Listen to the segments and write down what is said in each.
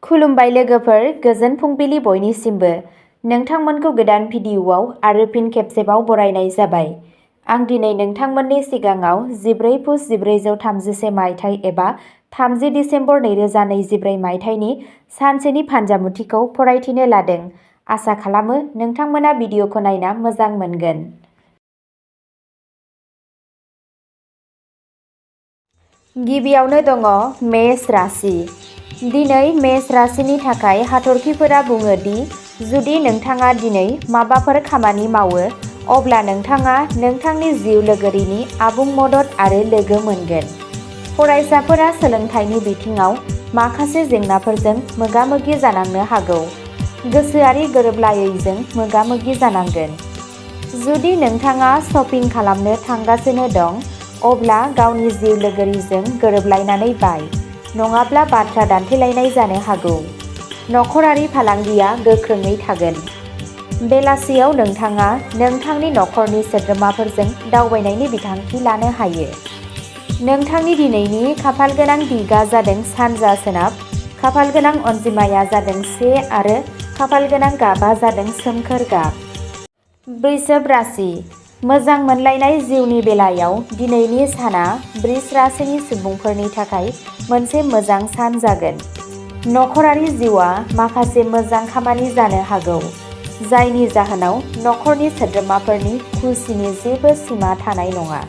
खुलुमबाय लोगोफोर, गोजोन फुंबिलि बयनिसिमबो। नोंथांमोनखौ गोदान भिडिअआव आरो फिन खेबसेबाव बरायनाय जाबाय। आं दिनै नोंथांमोननि सिगाङाव 14 पुस 1433 मायथाइ एबा 30 डिसेम्बर 2024 मायथाइनि सानसेनि फान्जामुथिखौ फरायथिनो लादों। आसा खालामो नोंथांमोना भिडिअखौ नायना मोजां मोनगोन। गिबियावनो दङ मेष राशि। दिनै मेष राशिनि थाखाय हाथरखिफोरा बुङो दि जुदि नोंथाङा दिनै माबाफोर खामानि मावो, अब्ला नोंथाङा नोंथांनि जिउ लोगोरिनि आबुं मदद आरो लोगो मोनगोन। फरायसाफोरा सोलोंथाइनि बिथिङाव माखासे जेंनाफोरजों मोगा-मोगि जानांनो हागौ। गोसोआरि गोरोबलायैजों मोगा-मोगि जानांगोन। जुदि नोंथाङा शपिं खालामनो थांगासिनो दं, अब्ला गावनि जिउ लोगोरिजों गोरोबलायनानै बाय, नङाब्ला बाथ्रा दान्थेलायनाय जानो हागौ। नखरारि फालांगिया गोख्रोङै थागोन। बेलासियाव नोंथाङा नोंथांनि नखरनि सोद्रोमाफोरजों दावबायनायनि बिथांखि लानो हायो। नोंथांनि दिनैनि खाफालगोनां दिगा जादों सानजा सोनाब, खाफालगोनां अनजिमाया जादों 1 आरो खाफालगोनां गाबा जादों सोमखोर गाब। वृषभ राशि। मोजां मोनलायनाय जिउनि बेलायाव दिनैनि साना वृष राशिनि सुबुंफोरनि थाखाय मोनसे मोजां सान जागोन। नखरारि जिउआ माखासे मोजां खामानि जानो हागौ, जायनि जाहोनाव नखरनि सोद्रोमाफोरनि खुसिनि जेबो सिमा थानाय नङा।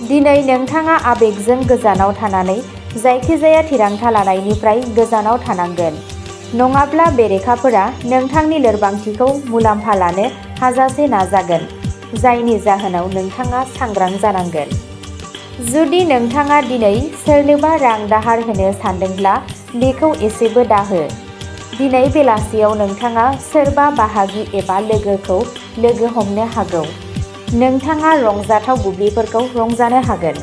दिनै नोंथाङा आबेगजों गोजानाव थानानै जायखिजाया थिरांथा लानायनिफ्राय गोजानाव थानांगोन, नङाब्ला बेरेखाफोरा नोंथांनि लोरबांथिखौ मुलाम्फा लानो हाजासे नाजागोन, जायनि जाहोनाव नोंथाङा सांग्रां जानांगोन। जुदि नोंथाङा दिनै सोरनोबा रां दाहार होनो सानदोंब्ला बेखौ एसेबो दाहो। दिनै बेलासियाव नोंथाङा सोरबा बाहागि एबा लोगोखौ लोगो हमनो हागौ। नोंथाङा रंजाथाव बुब्लिफोरखौ रंजानो हागोन।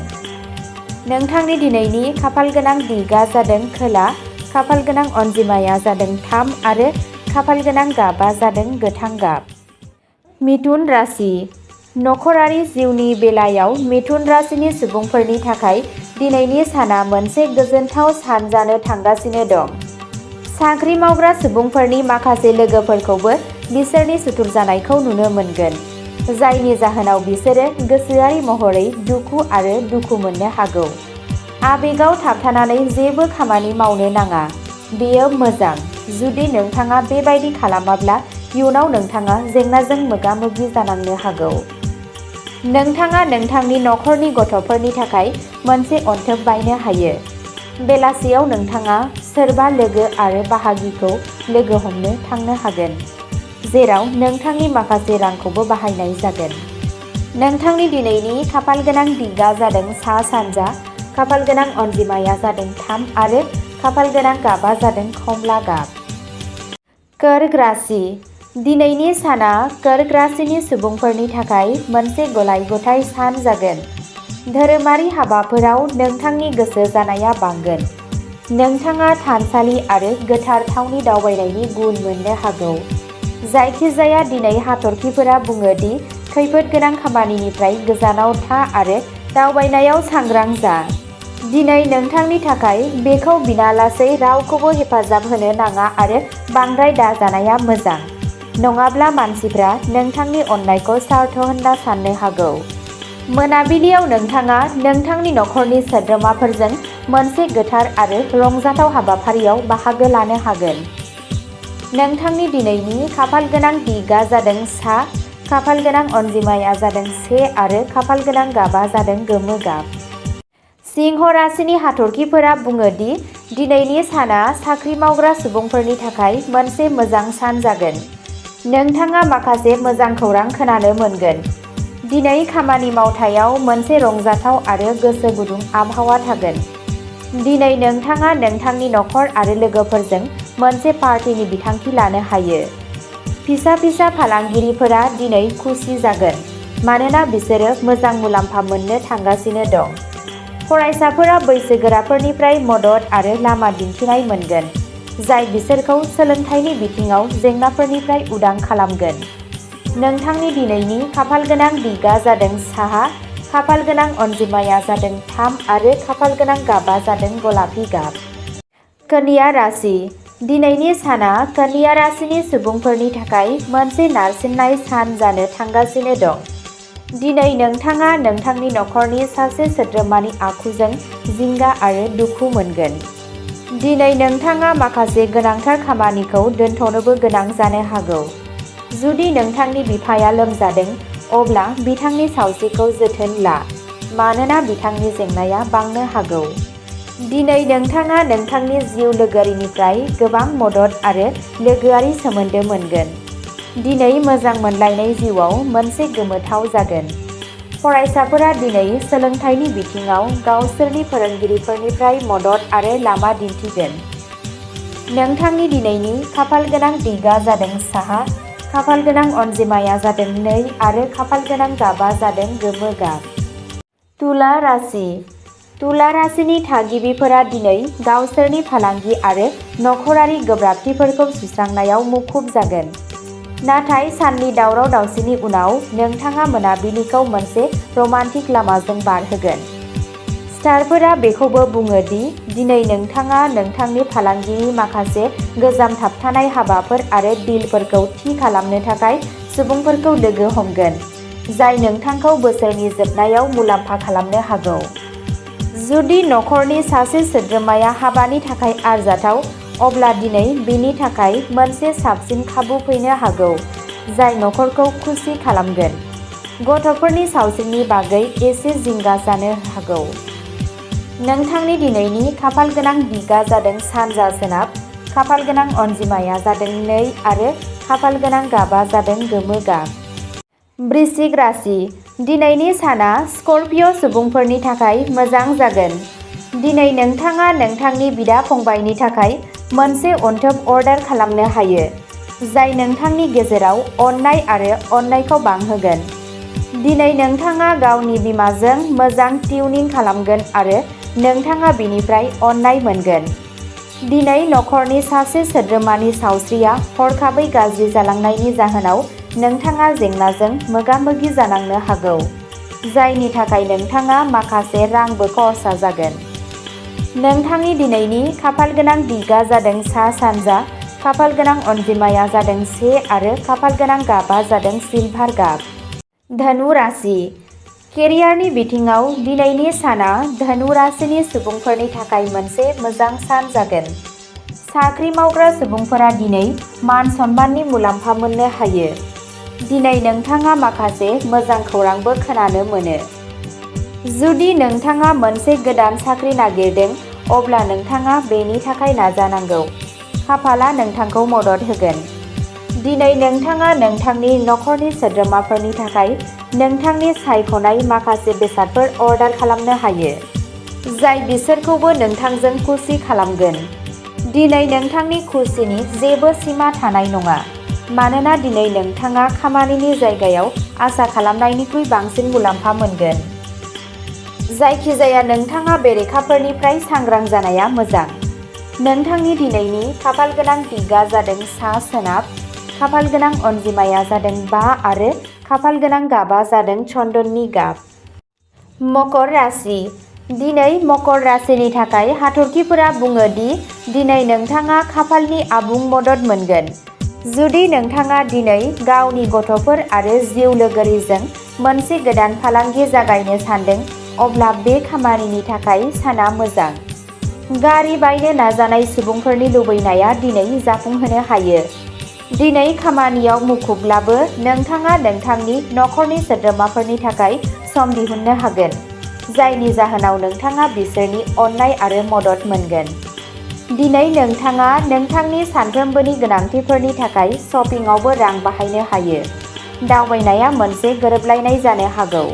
नोंथांनि दिनैनि खाफालगोनां दिगा जादों खोला, खाफालगोनां अनजिमाया जादों 3 आरो खाफालगोनां गाबा जादों गोथां गाब। मिथुन राशि। नखरारि जिउनि बेलायाव मिथुन राशिनि सुबुंफोरनि थाखाय दिनैनि साना मोनसे गोजोनथाव सान जानो थांगासिनो दं। साख्रि मावग्रा सुबुंफोरनि माखासे लोगोफोरखौबो बिसोरनि सुथुर जानायखौ नुनो मोनगोन, जायनि जाहोनाव बिसोरो गोसोआरि महरै दुखु आरो दुखु मोननो हागौ। आबेगाव थाबथानानै जेबो खामानि मावनो नाङा। बेयो मोजां। जुदि नोंथाङा बेबादि खालामाब्ला इयुनाव नोंथाङा जेंनाजों मोगा-मोगि जानांनो हागौ। नोंथाङा नोंथांनि नखरनि गथ'फोरनि थाखाय मोनसे अनथोब बायनो हायो। बेलासियाव नोंथाङा सोरबा लोगो आरो बाहागिखौ लोगो हमनो थांनो हागोन, जेराव नोंथांनि माखासे रांखौबो बाहायनाय जागोन। नोंथांनि दिनैनि खाफालगोनां दिगा जादों सा-सानजा, खाफालगोनां अनजिमाया जादों 3 आरो खाफालगोनां गाबा जादों खमला गाब। कर्क राशि। दिनैनि साना कर्क राशिनि सुबुंफोरनि थाखाय मोनसे गलाय-गथाय सान जागोन। धोरोमारि हाबाफोराव नोंथांनि गोसो जानाया बांगोन। नोंथाङा थानसालि आरो गोथार थावनि दावबायनायनि गुन मोननो हागौ। जायखिजाया दिनै हाथरखिफोरा बुङो दि खैफोद गोनां खामानिनिफ्राय गोजानाव था आरो दावबायनायाव सांग्रां जा। दिनै नोंथांनि थाखाय बेखौ बिनालासै रावखौबो हेफाजाब होनो नाङा आरो बांद्राय दाजानाया मोजां, नङाब्ला मानसिफ्रा नोंथांनि अननायखौ स्वार्थ होनना साननो हागौ। मोनाबिलियाव नोंथाङा नोंथांनि नखरनि सोद्रोमाफोरजों मोनसे गोथार आरो रंजाथाव हाबाफारियाव बाहागो लानो हागोन। नोंथांनि दिनैनि खाफालगोनां दिगा जादों सा, खाफालगोनां अनजिमाया जादों 1 आरो खाफालगोनां गाबा जादों गोमो गाब। सिंह राशिनि हाथरखिफोरा बुङो दि दिनैनि साना साख्रि मावग्रा सुबुंफोरनि थाखाय मोनसे मोजां सान जागोन। नोंथाङा माखासे मोजां खौरां खोनानो मोनगोन। दिनै खामानि मावथायाव मोनसे रंजाथाव आरो गोसो गुदुं आबहावा थागोन। दिनै नोंथाङा नोंथांनि नखर आरो लोगोफोरजों मोनसे पार्टिनि बिथांखि लानो हायो। फिसा-फिसा फालांगिरिफोरा दिनै खुसि जागोन, मानोना बिसोरो मोजां मुलाम्फा मोननो थांगासिनो दं। फरायसाफोरा बैसोगोराफोरनिफ्राय मदद आरो लामा दिन्थिनाय मोनगोन, जाय बिसोरखौ सोलोंथाइनि बिथिङाव जेंनाफोरनिफ्राय उदां खालामगोन। नोंथांनि दिनैनि खाफालगोनां दिगा जादों साहा, खाफालगोनां अनजिमाया जादों 3 आरो खाफालगोनां गाबा जादों गलापि गाब। कन्या राशि दिनैनि साना कन्या राशिनि सुबुंफोरनि थाखाय मोनसे नारसिननाय सान जानो थांगासिनो दं। दिनै नोंथाङा नोंथांनि नखरनि सासे सोद्रोमानि आखुजों जिंगा आरो दुखु मोनगोन। दिनै नोंथाङा माखासे गोनांथार खामानिखौ दोनथ'नोबो गोनां जानो हागौ। जुदि नोंथांनि बिफाया लोमजादों अब्ला बिथांनि सावस्रिखौ जोथोन ला, मानोना बिथांनि जेंनाया बांनो हागौ। दिनै नोंथाङा नोंथांनि जिउ लोगोरिनिफ्राय गोबां मदद आरो लोगोआरि सोमोन्दो मोनगोन। दिनै मोजां मोनलायनाय जिउआव मोनसे गोमोथाव जागोन। फरायसाफोरा दिनै सोलोंथाइनि बिथिङाव गावसोरनि फोरोंगिरिफोरनिफ्राय मदद आरो लामा दिन्थिगोन। नोंथांनि दिनैनि खाफालगोनां दिगआ जादों साहा, खाफालगोनां अनजिमाया जादों 2 आरो खाफालगोनां गाबा जादों गोमो गाब। तुला राशि तुला राशिनि थागिबिफोरा दिनै गावसोरनि फालांगि आरो नखरारि गोब्राबथिफोरखौ सुस्रांनायाव मुखुब जागोन। नाथाय साननि दावराव दावसिनि उनाव नोंथाङा मोनाबिलिखौ मोनसे रमान्टिक लामाजों बारहोगोन। स्टारफोरा बेखौबो बुङो दि दिनै नोंथाङा नोंथांनि फालांगिनि माखासे गोजाम थाबथानाय हाबाफोर आरो डिलफोरखौ थि खालामनो थाखाय सुबुंफोरखौ लोगो हमगोन, जाय नोंथांखौ बोसोरनि जोबनायाव मुलाम्फा खालामनो हागौ। जुदि नखरनि सासे सोद्रोमाया हाबानि थाखाय आरजाथाव, अब्ला दिनै बेनि थाखाय मोनसे साबसिन खाबु फैनो हागौ, जाय नखरखौ खुसि खालामगोन। गथ'फोरनि सावस्रिनि बागै एसे जिंगा जानो हागौ। नोंथांनि दिनैनि खाफालगोनां दिगआ जादों सानजा सोनाब, खाफालगोनां अनजिमाया जादों 2 आरो खाफालगोनां गाबा जादों गोमो गाब। वृश्चिक राशि दिनैनि साना स्कर्पिय' सुबुंफोरनि थाखाय मोजां जागोन। दिनै नोंथाङा नोंथांनि बिदा-फंबायनि थाखाय मोनसे अनथोब अर्डार खालामनो हायो, जाय नोंथांनि गेजेराव अननाय आरो अननायखौ बांहोगोन। दिनै नोंथाङा गावनि बिमाजों मोजां टिउनिं खालामगोन आरो नोंथाङा बिनिफ्राय अननाय मोनगोन। दिनै नखरनि सासे सोद्रोमानि सावस्रिया हरखाबै गाज्रि जालांनायनि जाहोनाव नोंथाङा जेंनाजों मोगा-मोगि जानांनो हागौ, जायनि थाखाय नोंथाङा माखासे रांबो खरसा जागोन। नोंथांनि दिनैनि खाफालगोनां दिगआ जादों सा-सानजा, खाफालगोनां अनजिमाया जादों 1 आरो खाफालगोनां गाबा जादों सिलभार गाब। धनु राशि केरियारनि बिथिङाव दिनैनि साना धनु राशिनि सुबुंफोरनि थाखाय मोनसे मोजां सान जागोन। साख्रि मावग्रा सुबुंफोरा दिनै मान-सन्माननि मुलाम्फा मोननो हायो। दिनै नोंथाङा माखासे मोजां खौरांबो खोनानो मोनो। जुदि नोंथाङा मोनसे गोदान साख्रि नागिरदों, अब्ला नोंथाङा बेनि थाखाय नाजानांगौ। खाफालआ नोंथांखौ मदद होगोन। दिनै नोंथाङा नोंथांनि नखरनि सोद्रोमाफोरनि थाखाय नोंथांनि सायख'नाय माखासे बेसादफोर अर्डार खालामनो हायो, जाय बिसोरखौबो नोंथांजों खुसि खालामगोन। दिनै नोंथांनि खुसिनि जेबो सिमा थानाय नङा, मानोना दिनै नोंथाङा खामानिनि जायगायाव आसा खालामनायनिख्रुइ बांसिन मुलाम्फा मोनगोन। जायखिजाया नोंथाङा बेरेखाफोरनिफ्राय सांग्रां जानाया मोजां। नोंथांनि दिनैनि खाफालगोनां दिगआ जादों सा-सोनाब, खाफालगोनां अनजिमाया जादों 5 आरो खाफालगोनां गाबा जादों चन्दननि गाब। मकर राशि दिनै मकर राशिनि थाखाय हाथरखिफोरा बुङो दि दिनै नोंथाङा खाफालनि आबुं मदद मोनगोन। जुदि नोंथाङा दिनै गावनि गथ'फोर आरो जिउ लोगोरिजों मोनसे गोदान फालांगि जागायनो सानदों, अब्ला बे खामानिनि थाखाय साना मोजां। गारि बायनो नाजानाय सुबुंफोरनि लुबैनाया दिनै जाफुंहोनो हायो। दिनै खामानियाव मुखुबब्लाबो नोंथाङा नोंथांनि नखरनि सोद्रोमाफोरनि थाखाय सम दिहुननो हागोन, जायनि जाहोनाव नोंथाङा बिसोरनि अननाय आरो मदद मोनगोन। दिनै नोंथाङा नोंथांनि सानफ्रोमबोनि गोनांथिफोरनि थाखाय शपिंआवबो रां बाहायनो हायो। दावबायनाया मोनसे गोरोबलायनाय जानो हागौ।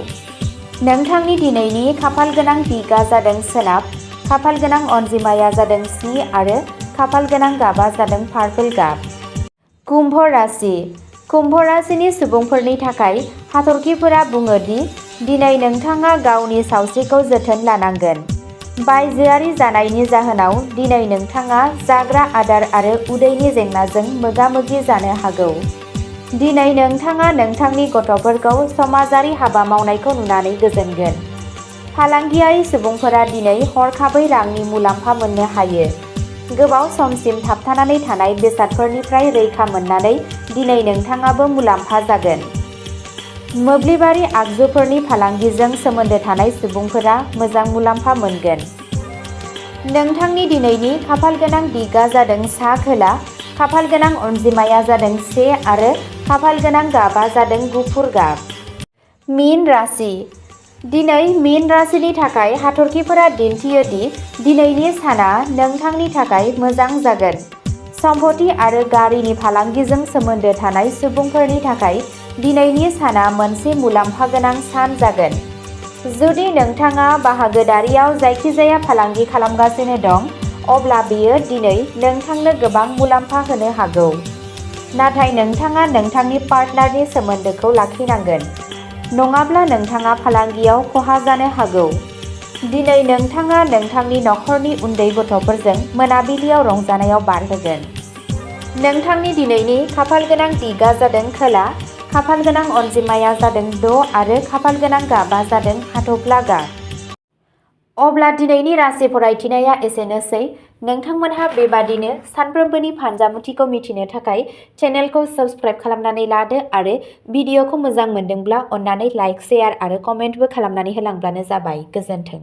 नोंथांनि दिनैनि खाफालगोनां दिगआ जादों सोनाब, खाफालगोनां अनजिमाया जादों 7 आरो खाफालगोनां गाबा जादों पार्पल गाब। कुम्भ राशि कुम्भ राशिनि सुबुंफोरनि थाखाय हाथरखिफोरा बुङो दि दिनै नोंथाङा गावनि सावस्रिखौ जोथोन लानांगोन। बायजोआरि जानायनि जाहोनाव दिनै नोंथाङा जाग्रा आदार आरो उदैनि जेंनाजों मोगा-मोगि जानो हागौ। दिनै नोंथाङा नोंथांनि गथ'फोरखौ समाजारि हाबा मावनायखौ नुनानै गोजोनगोन। फालांगियारि सुबुंफोरा दिनै हरखाबै रांनि मुलाम्फा मोननो हायो। गोबाव समसिम थाबथानानै थानाय बेसादफोरनिफ्राय रैखा मोननानै दिनै नोंथाङाबो मुलाम्फा जागोन। मोब्लिबारि आगजुफोरनि फालांगिजों सोमोन्दो थानाय सुबुंफोरा मोजां मुलाम्फा मोनगोन। नोंथांनि दिनैनि खाफालगोनां दिगा जादों सा खोला, खाफालगोनां अनजिमाया जादों 1 आरो खाफालगोनां गाबा जादों गुफुर गाब। मीन राशि। दिनै मीन राशिनि थाखाय हाथरखिफोरा दिन्थियो दि दिनैनि साना नोंथांनि थाखाय मोजां जागोन। सम्पथि आरो गारिनि फालांगिजों सोमोन्दो थानाय सुबुंफोरनि थाखाय दिनैनि साना मोनसे मुलाम्फा गोनां सान जागोन। जुदि नोंथाङा बाहागोदारियाव जायखिजाया फालांगि खालामगासिनो दं, अब्ला बेयो दिनै नोंथांनो गोबां मुलाम्फा होनो हागौ। नाथाय नोंथाङा नोंथांनि पार्टनारनि सोमोन्दोखौ लाखिनांगोन, नङाब्ला नोंथाङा फालांगियाव खहा जानो हागौ। दिनै नोंथाङा नोंथांनि नखरनि उन्दै गथ'फोरजों मोनाबिलियाव रंजानायाव बारहोगोन। नोंथांनि दिनैनि खाफालगोनां दिगा जादों खोला, खाफालगोनां अनजिमाया जादों 6 आरो खाफालगोनां गाबा जादों हाथफ्ला गाब। अब्ला दिनैनि राशि फरायथिनाया एसेनोसै। नोंथांमोनहा बेबादिनो सानफ्रोमबोनि फानजामुथिखौ मिथिनो थाखाय चेनेलखौ साबस्क्राइब खालामनानै लादो आरो भिडिअखौ मोजां मोनदोंब्ला अन्नानै लाइक, शेयार आरो कमेन्टबो खालामनानै होलांब्लानो जाबाय। गोजोन्थों।